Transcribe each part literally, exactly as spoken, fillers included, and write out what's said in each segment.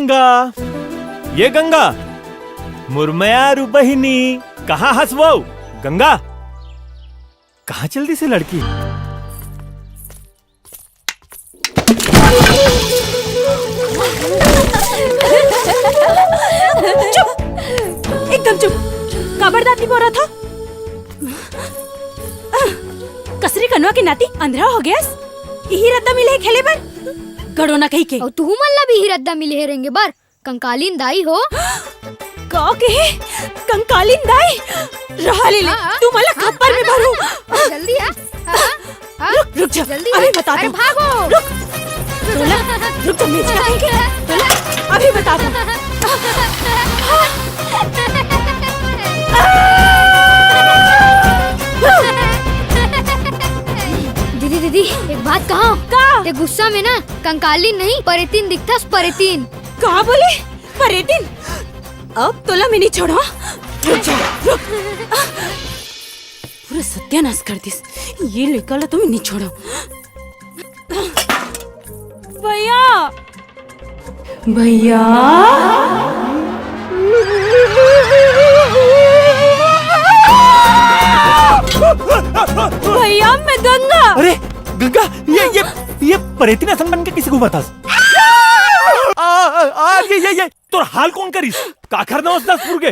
गंगा, ये गंगा, मोर मयारू बहिनी, कहाँ हस वो? गंगा, कहाँ चल दिस ए लड़की? चुप, एकदम चुप। काबर दांत निपोरत हस? कसरी कनवा के नाती अंधरा हो गयस। इही रद्दा मिले हे खेले बर, गड़ोना कहिके। अउ तुहू मन ला भी इही रद्दा मिले हे रेंगे बर, कंकालिन दाई हो। का कहे? कंकालिन दाई? रहा ले ले, हाँ, हाँ। तू मन ला हाँ, खप्पर में हाँ, भरू। हाँ, हाँ, जल्दी आ। हाँ, हाँ, हाँ। रुक, रुक जा, जल्दी अभी आ। बता अरे दूँ। भागो। रुक। तोला, रुक जा, मैं इसका कहेंगे। तोला, अभी बता दूँ। दीदी, दीदी, एक बात कहा। का? ये गुस्सा में ना कंकालिन नहीं, परेतिन दिखथस, परेतिन। का बोले? परेतिन? अब तोला मैं नहीं छोड़ो। रुक जा, रुक। पूरा सत्यानाश कर दिस। ये लइका ला तो मैं नहीं छोड़ो। भैया। भैया। भैया, मैं गंगा। अरे गंगा, ये ये ये परेतिन असन बन के किसी को बतास? आ, आ, आ, ये ये ये तोर हाल कौन करिस? काखर नवस दस फुरगे।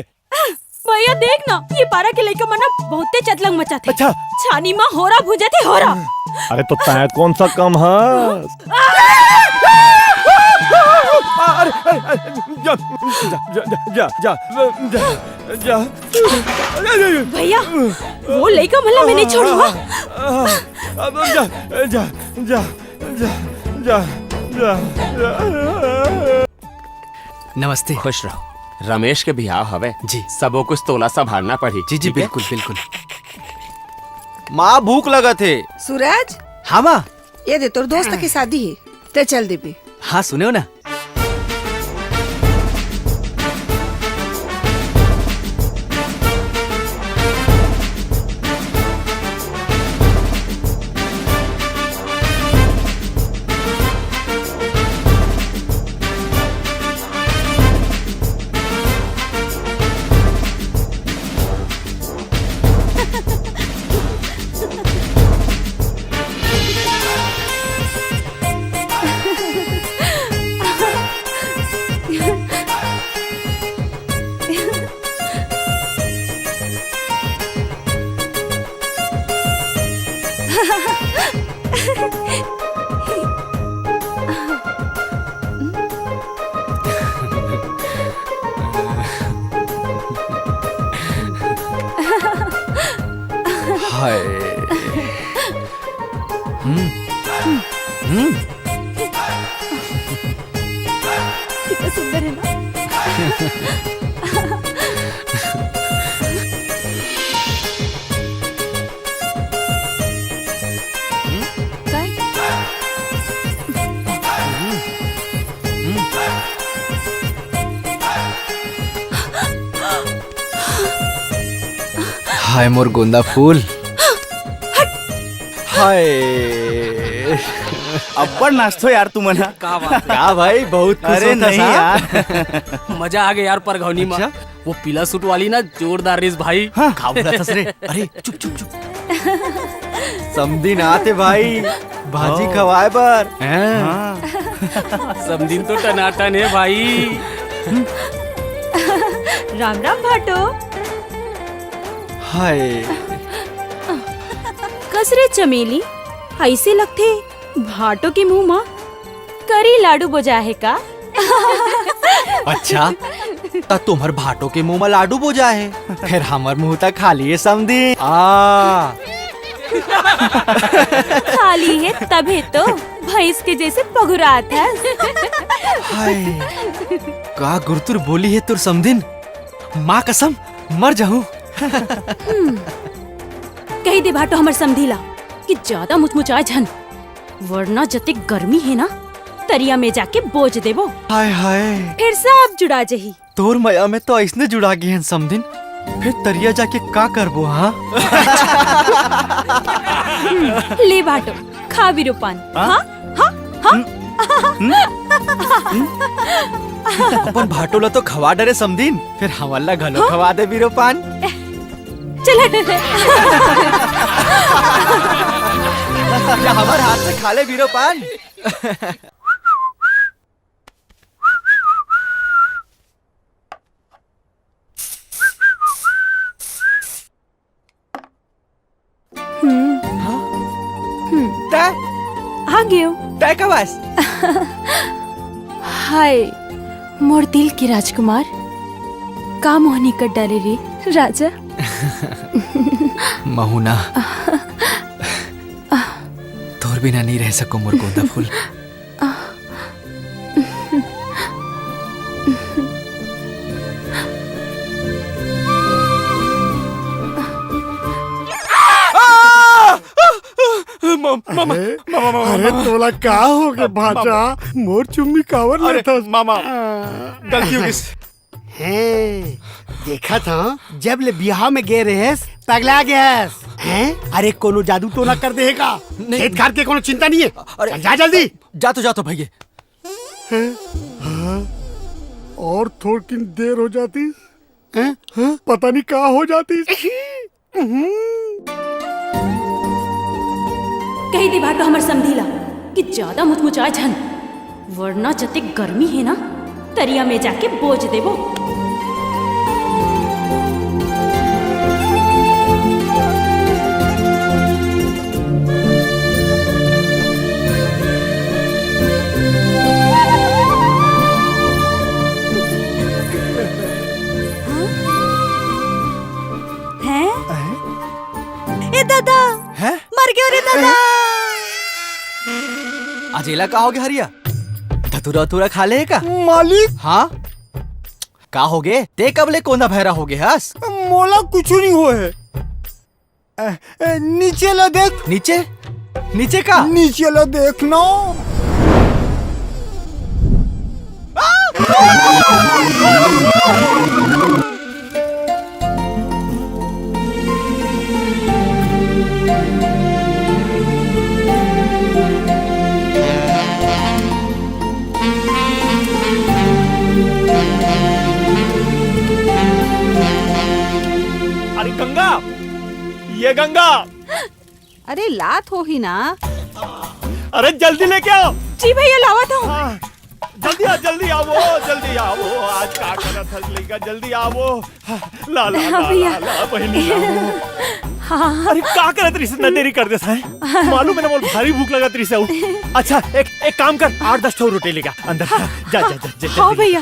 भैया देख ना, ये पारा के लइका मन ना बहुते चतलंग मचाथे। अच्छा। छानी मा होरा भूंजथे होरा। अरे तो तैं कौन सा कम है? अरे, अरे, अरे, जा, जा, जा। भैया, वो लइका मन ला मैं नहीं छोड़ूंगा। अब जा, जा, जा, जा, जा, जा, जा। नमस्ते। खुश रहो। रमेश के बिहाव हवे। जी। सबो कुछ तोला संभालना पड़ही, जी, जी, ठीक है? बिल्कुल, बिल्कुल। माँ, भूख लगत हे। सूरज। हाँ, माँ। ये दे, तोर दोस्त के शादी हे, तैं चल देबे। हाँ, सुनेव ना। हाय। हम्म। हम्म। कितना सुंदर है ना? हम्म? काय? हम्म। हम्म। हाय मोर गोंदा फूल। हाय। अब्बड़ नाचथो यार तुमन ह। का बात है? का भाई, बहुत खुश अरे होथस नहीं हा? यार। मजा आ गया यार परघौनी में। अच्छा? वो पीला सूट वाली ना जोरदार रिहिस भाई। हाँ। का बोलथस रे? अरे चुप, चुप, चुप। समधिन आत हे भाई, भाजी हाँ। खवाए बर। हैं? हाँ। समधिन तो टनाटन हे भाई। राम राम भाटो। हाय। कस रे चमेली, अइसे लगथे भाटो के मुंह म करी लाडू बोजा हे का? अच्छा, त तुम्हर भाटो के मुंह म लाडू बोजा हे, फेर हमर मुंह त खाली हे समधी। आ। खाली हे तभे तो भैंस के जैसे पगुरात हस। हाय, का गुरतुर बोली हे तोर समधिन, माँ कसम मर जाहूं। हम्म। कहि दे भाटो हमर समधी ला कि ज्यादा मुचमुचाए झन, वरना जतेक गर्मी हे ना, तरिया में जाके बोज देबो। हाय हाय। फेर सब जुड़ा जही। तोर मया में तो अइसने जुड़ा गे हन समधिन, फेर तरिया जाके का करबो, हाँ? हम्म, ले भाटो, खा बिरुपान। हाँ? हाँ? हाँ? हाँ? हम्म? हम्म? हम्म? अपन भाटो ला तो खवा डरे समधिन, फिर हमन ला घलो हाँ? खवा दे बीरो पान। चल हट। या हमर हाथ से खा ले बीरो पान। हम्म। हाँ? हम्म। तै? आ गयो। तै कब आस? हाय, मोर दिल के राजकुमार, का मोहनी कर डाले रे राजा? महू ना। तोर बिना नहीं रह सको मोर गोंदा फूल। मामा, मामा, अरे, मामा, मामा, अरे, मामा। तोला का हो गे, मामा। भांचा? मोर चुम्मी कावर अरे, लेथस? मामा, आ। गलती हो गइस। हैं, देखत हंव, जब ले बिहाव में गे रहेस, पगला गेस। हैं? अरे, कोनो जादू टोना कर दे हे का? नहीं। खेत खार के कोनो चिंता नहीं है। अरे, चल जा जल्दी। जा तो, जा तो भैया। हैं? हाँ? और थोड़किन देर हो जाती। हैं? हाँ? पता नहीं का हो जाती। कहि दे भाटो हमर समधी ला कि जादा मुचमुचाए झन, वरना जतेक गर्मी हे ना, तरिया में जाके बोज देबो। हैं? हैं? ए दादा, हैं? मर गयो रे दादा। आज एला का होगे हरिया? धतूरा उतूरा खा ले का? मालिक। हाँ? का होगे? ते कब ले कोंदा भैरा होगे हस? मोला कुछु नहीं होए हे। ए, ए, नीचे ला देख। नीचे? नीचे का? नीचे ला देख ना। अरे गंगा, ये गंगा। अरे लात होही ना। अरे जल्दी लेके आओ। जी भैया, लावत हूँ। हाँ, जल्दी आ, जल्दी आओ, जल्दी आओ। आज का करत हस लइका, जल्दी आओ। ला, ला, हाँ ला, भैया। ला, ला, बहिनी, ला। हाँ। अरे का करत रहिस, इतना देरी कर देस है। मालूम है ना, मोला भारी भूख लगत रहिस है। अच्छा, एक, एक काम कर, आठ दस ठो रोटी लेगा अंदर। हाँ, जा, जा, हाँ, जा, जा, हाँ जल्दी। भैया।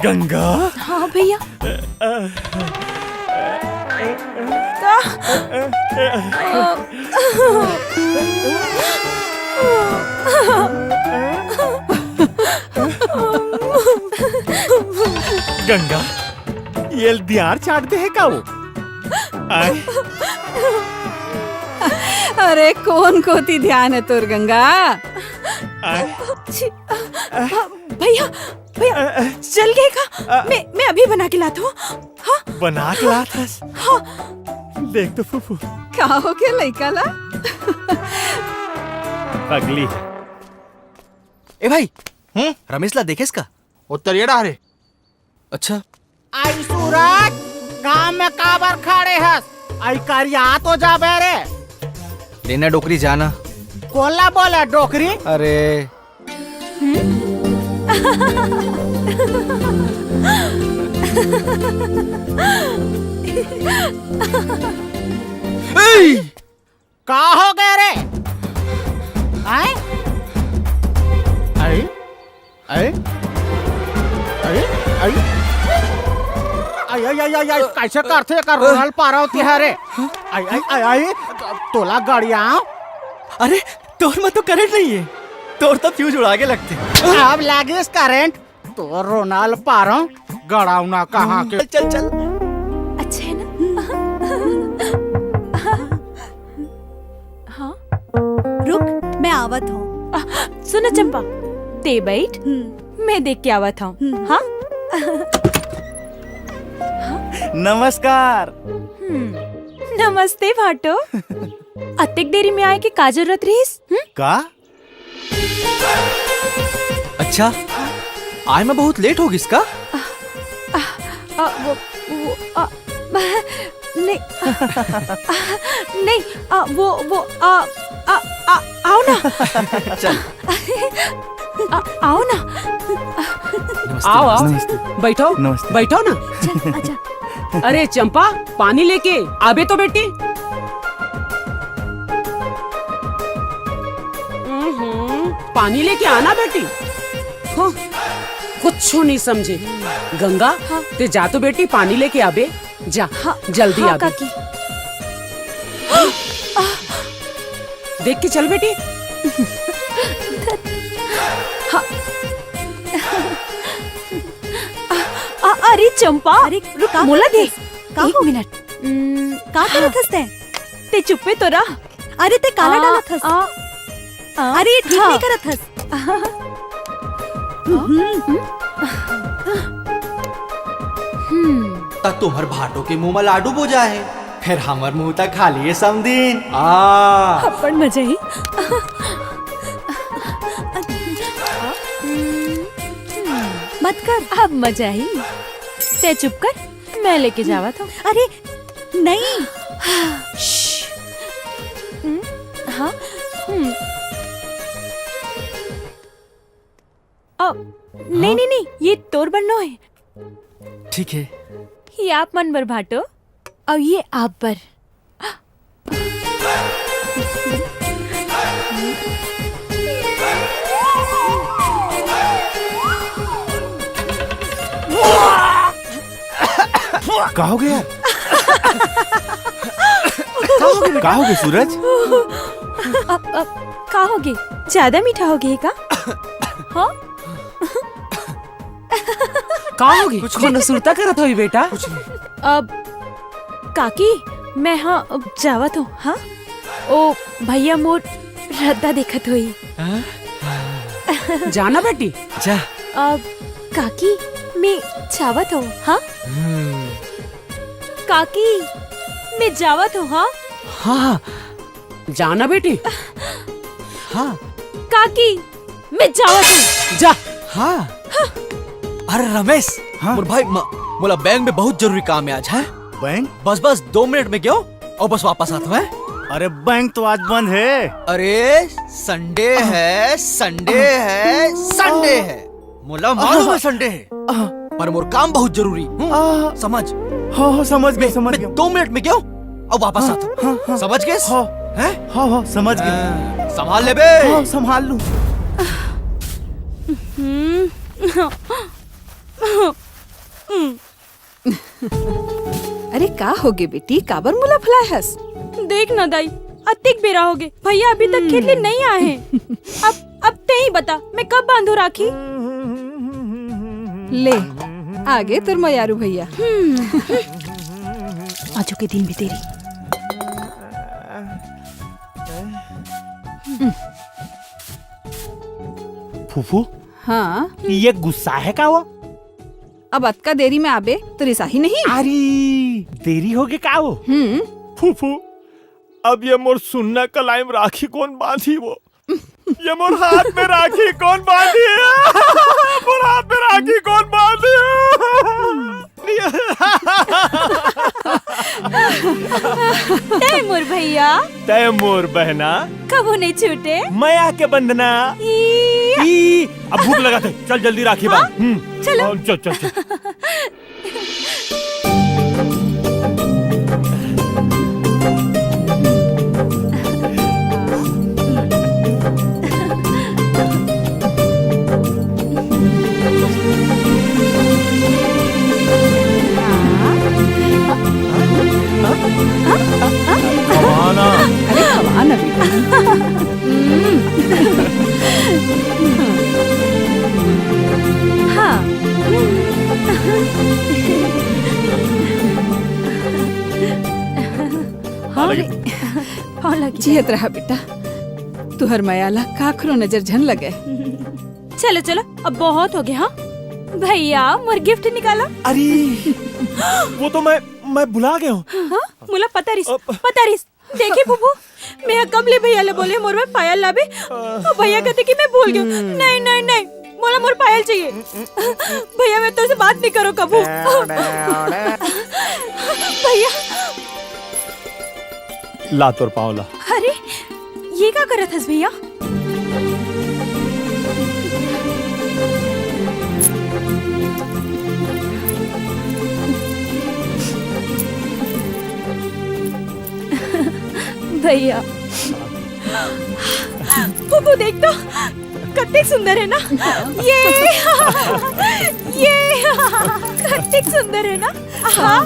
गंगा। हाँ भैया। का? गंगा, ये दियार चाट दे है का वो? आय। अरे, कोन कोती ध्यान है तोर, गंगा? आय। छी, अ, अ, भैया, भैया, अ, अ, जल गए का? अ, मैं, मैं अभी बना के लाता हूँ। हाँ? बना के लात हस? हाँ। देख तो फूफू। का हो गया लइका ला? पगली है। ए भाई, हम्म? रमेश ला देखेस का? वो तरिया डहर हे। अच्छा। आई सूरज, गांव में काबर खड़े हस? आई करिया तो जाबे रे। लेना डोकरी जाना। कोला बोला डोकरी? अरे। ए! का हो गए रे? आय? आय? आय? आय? आय? आय, आय, आय, आय, आय, कैसे करथे एकर रोनल पारव तिहारे? आय, आय, आय, आय, तोला गड़िया। अरे, तोर में तो करंट नहीं है, तोर तो फ्यूज उड़ा के लगथे। अब लागिस करंट, तो रोनाल पारंव गड़ावना कहाँ के। चल, चल। अच्छा है ना? हाँ? रुक, मैं आवत हूँ। आ, सुन चंपा, ते बैठ, हम्म। मैं देख के आवत हूँ। हम्म। हाँ? नमस्कार। हम्म, नमस्ते भाटो। अतेक देरी में आए के का जरूरत रहिस? हम्म? का? अच्छा, आय म बहुत लेट हो गिस का? आ, वो, वो, आ, नहीं, आ, नहीं, आ, वो, वो, आ, आ, आ, आओ ना। चल। आ, आओ ना। नमस्ते, आओ, आओ। नमस्ते। बैठो, नमस्ते। बैठो ना। चल, आजा। अरे चंपा, पानी लेके आबे तो बेटी। हम्म, पानी लेके आना बेटी। हाँ, कुछ नहीं समझे। गंगा, हाँ। ते जा तो बेटी, पानी लेके आबे। जा, हाँ, जल्दी हाँ, आबे। काकी। देख के चल बेटी। हाँ। आ, आ, अरे चंपा, अरे, रुक, का मोला दे। करत हस? का एक हो? मिनट। हम्म, का हाँ। करत हस तैं? ते चुप्पे तो रह। अरे, ते काला आ, डालत हस। आ, आ, अरे, ये ठीक हाँ। नहीं करत हस। हम्म। हम्म। त तुम्हर भाटो के मुंह म लाडू बोजा हे, फेर हमर मुंह त खाली हे समधिन। आ। अब्बड़ मजा ही। मत कर, अब मजा ही। ते चुप कर, मैं लेके जावत हूँ। अरे, नहीं। श्श। हम्म, हाँ, हम्म। अ, नहीं, हाँ? नहीं, नहीं, ये तोर बर नो हे। ठीक हे। ये आप मन बर भाटो, अउ ये आप बर। का हो गे यार? का हो गे बेटा? का हो गे सूरज? अब, अब, का हो गे? ज्यादा मीठा हो गे का? हाँ? का हो गे? कुछ कोनो नहीं। सुरता करत होही बेटा? कुछ नहीं। अब काकी, मैं हाँ, अब जावत हूँ, हाँ? ओ भैया मोर रद्दा देखत होही। हाँ? जा ना बेटी। जा। अब काकी, मैं जावत हूँ, हाँ? हम्म। काकी, मैं जावत हूँ, हाँ? हाँ, हाँ। जा ना बेटी। हाँ। काकी, मैं जावत हूँ। जा। हाँ। अरे रमेश, हाँ? मोर भाई, म-, मोला बैंक में बहुत जरूरी काम हे आज, हैं? बैंक? बस, बस दो मिनट में गेंव अउ बस वापस आत हूँ, हैं? अरे बैंक तो आज बंद हे। अरे संडे हे, संडे हे, संडे हे। मोला मालूम हे संडे हे, पर मोर काम बहुत जरूरी। हम्म, समझ। हाँ, हाँ, समझ गेंव, मैं, समझ मैं गेंव। दो मिनट में गेंव अउ वापस आत हूँ। हाँ, हाँ। समझ गेस? हाँ। हैं? हाँ, हाँ, समझ गेंव। हाँ, संभाल लेबे। हाँ, संभाल लूँ। हम्म। अरे का होगे बेटी, काबर मुला फुलाए हस? देख ना दाई, अतिक बेरा होगे, भैया अभी तक खेत ले नइ आए हे। अब, अब तें ही बता, मैं कब बांधू राखी? ले, आगे तोर मयारू भैया। हम्म। आजू के दिन भी तेरी। फूफू, हाँ? ये गुस्सा हे का वो? अब अतका देरी में आबे तो रिसाही नहीं? अरे, देरी होगे का वो? हम्म। फूफू, अब ये मोर सुन्ना कलाई में राखी कोन बांधी वो? ये मोर हाथ में राखी कोन बांधी? मोर हाथ में राखी कोन बांधी? तय मोर भैया। तय मोर बहना। कभू नहीं छूटे। मया के बंधना। ई। ई। अब भूख लगत हे, चल जल्दी राखी बांध। हम्म। चलो। चल, चल, चल। खवाना। अरे खवाना बेटा। हाँ। हाँ रे। पाँव लागी। जियत रहा बेटा, तुहर मया ला काखरो नजर झन लगे। चलो चलो, अब बहुत होगे। हाँ भैया, मोर गिफ्ट निकालो। अरे, वो तो मैं, मैं भुला गेंव। हाँ, मोला पता रिस, अब पता रिस। देखे फूफू, मैं कब ले भैया ले बोले मोर बर पायल लाबे, अउ भैया कहते कि मैं भूल गयो। नहीं, नहीं, नहीं, मोला मोर पायल चाहिए। भैया, मैं तोसे बात नहीं करो कभू। भैया। ला तोर पाँव ला। अरे, ये का करत हस भैया? भैया, फूफू देख तो, कतेक सुंदर है ना? ये, ये, कतेक सुंदर है ना? हाँ,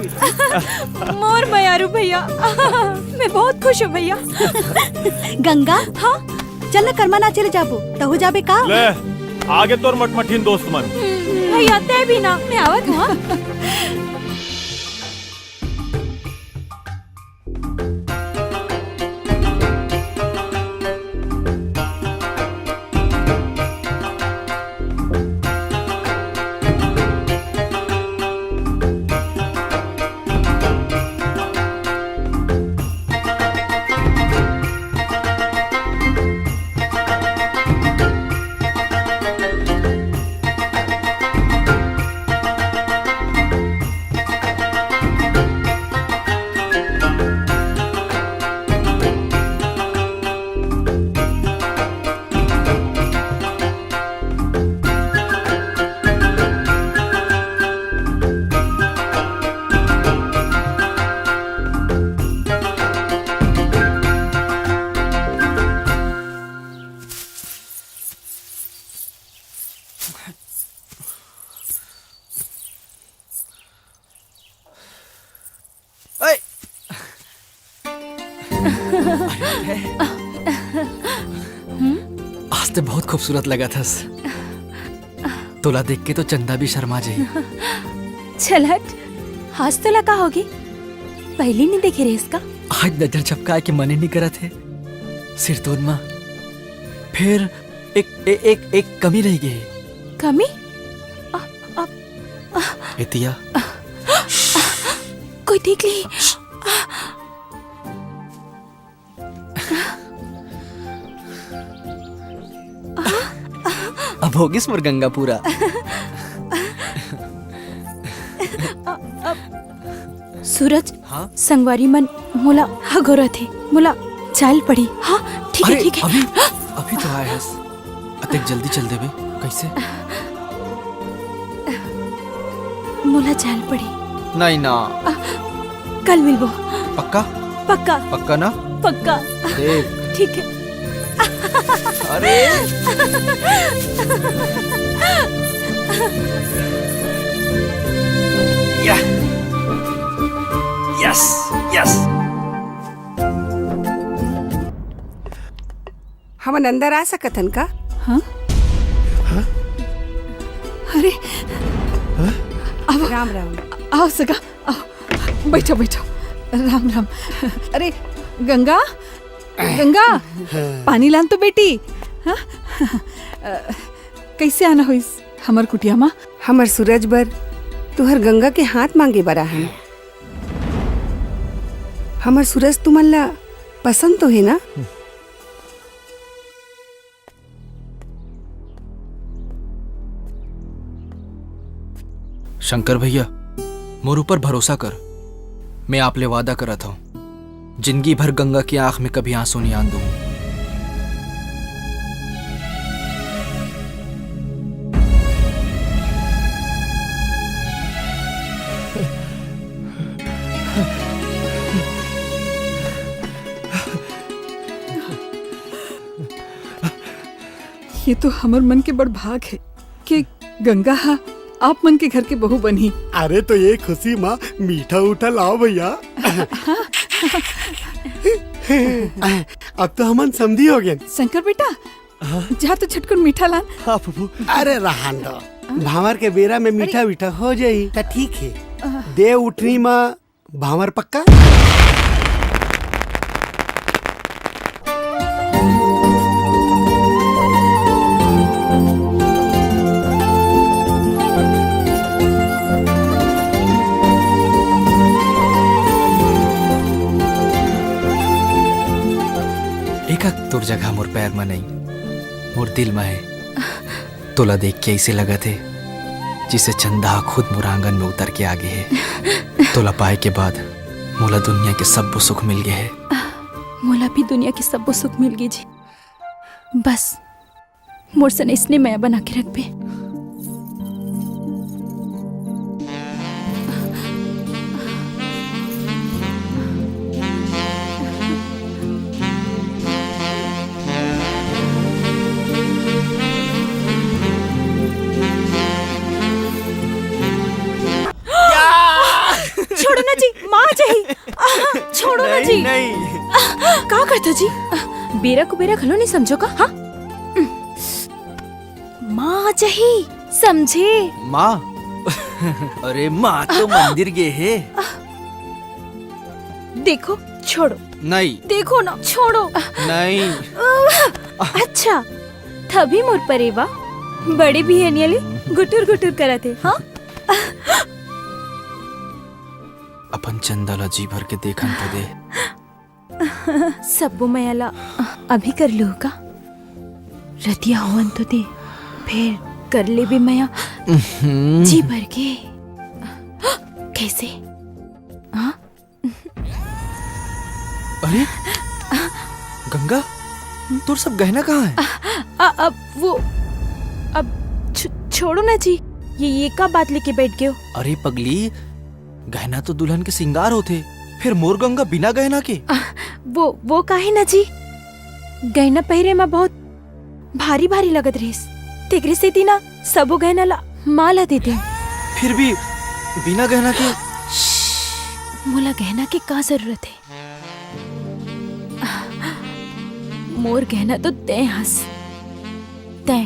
मोर मयारू भैया, मैं बहुत खुश हूँ भैया। गंगा, हाँ? चल ना, करमा नाचे ले जाबो, तहू जाबे का? ले, आगे तोर मटमठीन दोस्त मन। भैया, तै भी ना, मैं आवत हूँ, हाँ? ऐ! आज ते बहुत खूबसूरत लगत हस। तोला देख के तो चंदा भी शर्मा जाही। चल हट, आज तोला का होगे? पहिली नहीं देखे रहेस का? आज नजर झपकाए के मने नहीं करत हे। सिरतोन मा फेर एक, ए-, एक, एक कमी रह गे हे। कमी? अ, अ, ए तिया। कोई देख ली। अब होगिस मोर गंगा पूरा। सूरज, हाँ? संगवारी मन मोला हगोरत हे, मोला जाय ल पड़ी। हाँ, ठीक हे, अरे, ठीक हे। अभी, अभी तो आए हस, अतेक जल्दी चल देबे, कइसे? मोला जाय ल पड़ी। नहीं ना। कल मिलबो। पक्का? पक्का। पक्का ना? पक्का। देख। ठीक हे। अरे। या। Yes, yes. हमन अंदर आ सकत हन का? हाँ? हाँ? अरे, हाँ? आवा। राम राम। आवा सगा, आवा। बइठा, बइठा। राम राम। अरे, गंगा, गंगा, हाँ। पानी लान तो बेटी। हाँ? अ, कइसे आना होइस हमर कुटिया मा? हमर सूरज बर तुहर गंगा के हाथ मांगे बर आहन। हमर सूरज तुमन ला पसंद तो हे ना? शंकर भैया, मोर ऊपर भरोसा कर, मैं आप ले वादा करत हंव, जिंदगी भर गंगा के आंख में कभी आंसू नहीं आन दूं। ये तो हमर मन के बड़ भाग हे कि गंगा हा आप मन के घर के बहू बनही। अरे तो ये खुशी मा मीठा उठा लाव भैया। अब तो हमन समधी हो गेन। शंकर बेटा, हाँ? जा तो छटकुन मीठा लान। हाँ फूफू। अरे रहन दो, भांवर के बेरा में मीठा अरे। मीठा हो जाही त ठीक हे। दे उठनी मा भांवर पक्का? तोर जगह मोर पैर म नहीं, मोर दिल म हे। तोला देख के अइसे लगत हे, जिसे चंदा ह खुद मोर आंगन में उतर के आ गे हे। तोला पाए के बाद मोला दुनिया के सब्बो सुख मिल गे हे। मोला भी दुनिया के सब्बो सुख मिल गे जी। बस मोर सन अइसने मया बना के रखबे। छोड़ो ना जी, माँ आ जाही। आह, छोड़ो ना नहीं, जी। नहीं। आह, का करथो जी? आह, बेरा कुबेरा घलो नहीं समझो का? हाँ? माँ आ जाही, समझे? माँ? अरे माँ तो मंदिर गे हे। देखो, छोड़ो। नहीं। देखो ना, छोड़ो। नहीं। अच्छा, तभी मोर परेवा बड़े बिहनिया ले गुटुर गुटुर करत हे, हाँ? अपन चंदा ला जी भर के देखन तो दे। सब्बो मया ला अभी कर लूँ का? रतिया होवन तो दे, फेर कर लेबे मया। जी भर के। कैसे? हाँ? अरे गंगा, तोर सब गहना कहाँ है? अ-, अब वो, अब छ-, छोड़ो ना जी, ये, ये का बात लेके बैठ गए हो? अरे पगली, गहना तो दुल्हन के सिंगार होथे, फिर मोर गंगा बिना गहना के? आ, वो, वो काहे ना जी? गहना पहिरे म बहुत भारी भारी लगत रहिस, तेकरे सेती ना सबो गहना ला माँ ला दे दे। फिर भी बिना गहना के? श्श, मोला गहना के का जरूरत है? मोर गहना तो तैं हस, तैं।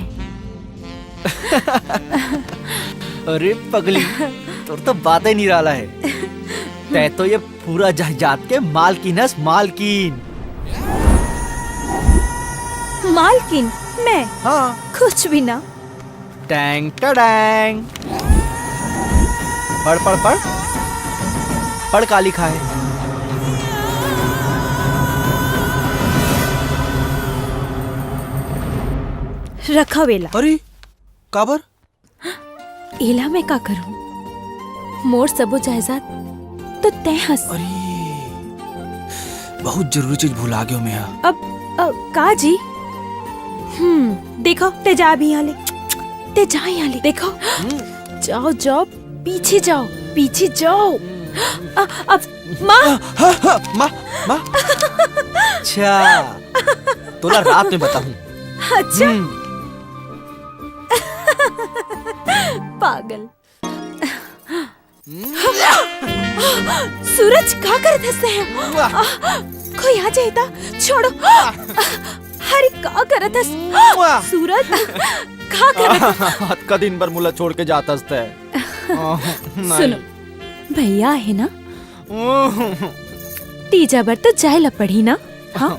अरे पगली, तोर तो बात ही निराला है। तैं तो ये पूरा जायदाद के मालकिन हस, मालकिन। मालकिन? मैं? हाँ। कुछ भी ना। टैंग टडैंग। पढ़, पढ़, पढ़। पढ़ का लिखा है। रखव एला। अरे, काबर? एला मैं का करूं? मोर सबो जायदाद तो तैं हस। अरे, बहुत जरूरी चीज भुला गयो मैं हा। अब, अब का जी? हम्म, देखो, ते जा अभी यहाँ ले, ते जा यहाँ ले, देखो। हम्म। जाओ, जाओ, पीछे जाओ, पीछे जाओ। हम्म। अ, अब, माँ। हाँ, हाँ, हाँ, माँ, माँ। अच्छा, तोला रात में बताऊं। अच्छा। हम्म। पागल। सूरज, का करत हस तैं? वाह। आ, कोई आ जाए ता, छोड़ो। अरे, का करत हस? वाह। सूरज, का करत हस? अतका दिन बर मोला छोड़ के जात हस तैं। नहीं। सुनो, भैया है ना? तीजा बर तो जाए ला पड़ी ना? हाँ?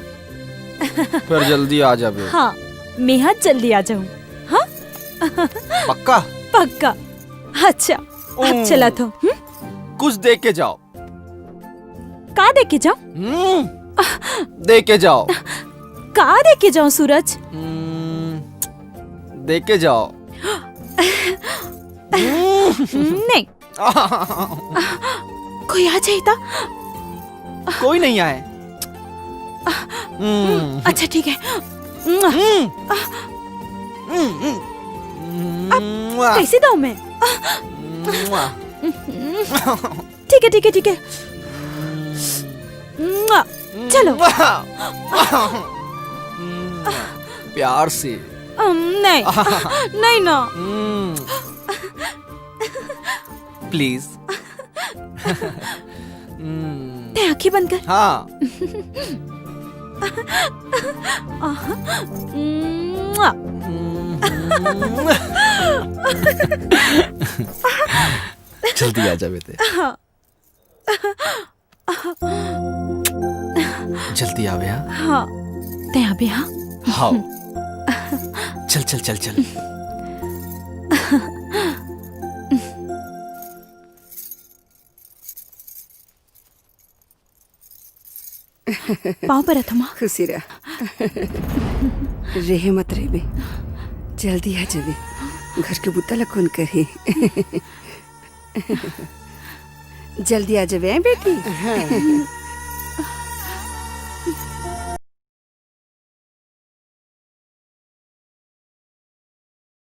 फिर जल्दी आ जाबे। हाँ, मैं हा जल्दी आ जाऊँ। हाँ? पक्का? पक्का। अच्छा, अब ओ। चलत हो, हम्म? कुछ दे के जाओ। का दे के जाओ? हम्म, दे के जाओ। का दे के जाओ, सूरज? हम्म, दे के जाओ। हम्म, नहीं। कोई आ जाए ता? कोई नहीं आए। हम्म। अच्छा, ठीक है। हम्म। हम्म, हम्म। अब कैसे दऊं मैं? मुआ। ठीक है, ठीक है, ठीक है। चलो। प्यार से। अम, नहीं। नहीं ना। हम्म। प्लीज। हम्म। तैं आंखें बंद कर। हाँ। आहा। मुआ। हम्म। जल्दी आ जा बेटे। हाँ। जल्दी आवे, हाँ? हाँ। तैं आबे, हाँ? हाँ। चल, चल, चल, चल। पाँव परत हंव, माँ। खुशी रह। रेहे मत रेबे, जल्दी आ जाबे। घर के बुता ला कोन करही? जल्दी आ जाबे, हैं बेटी?